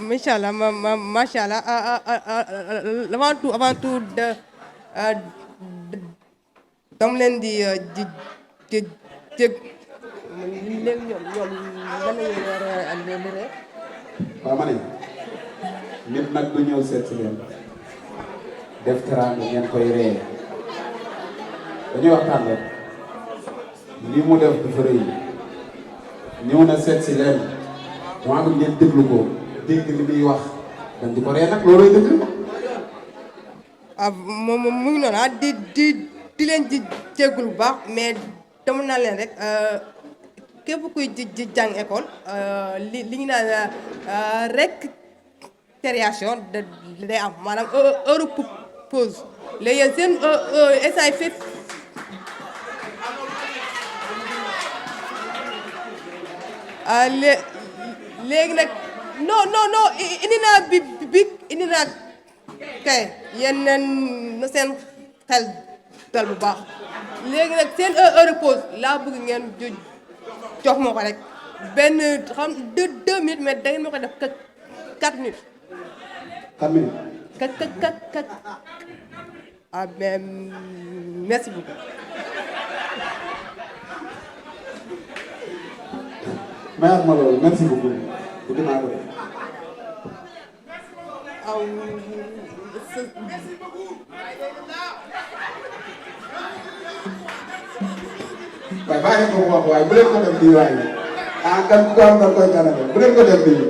macha allah macha allah avant tout dama leen di jég léegi ñoom lan la ñuy lire. waaw ma ne nit nag du ñëw seet si leen def teraanga ngeen koy ree dañuy waxtaan rek li mu def dafa rëy ñëw na seet si leen dama bëgg ngeen déglu ko dégg li muy wax dañ di ko ree nag loolooy dëgg. moom mu ngi noonu di leen di jéggul bu baax mais dama naa leen rek képp kuy ji jàng école li ñu naan récréation day am maanaam heure pause léegi yéen seen essai fépp léegi nag non indi naa bi indi naa kay yéen na seen xel dal bu baax léegi nag seen heure pause laa bëgg ngeen jox moo ko rek benn xam 2 minutes mais da ngeen ma ko def 4 minutes. 4 minutes. 4 ah mais merci beaucoup. mayaat ma loolu merci beaucoup bëgg naa ko def. waaye bàyyi ko wax waaye bu leen ko def nii waaye ah kan ku ko am da koy kaname bu leen ko def nii.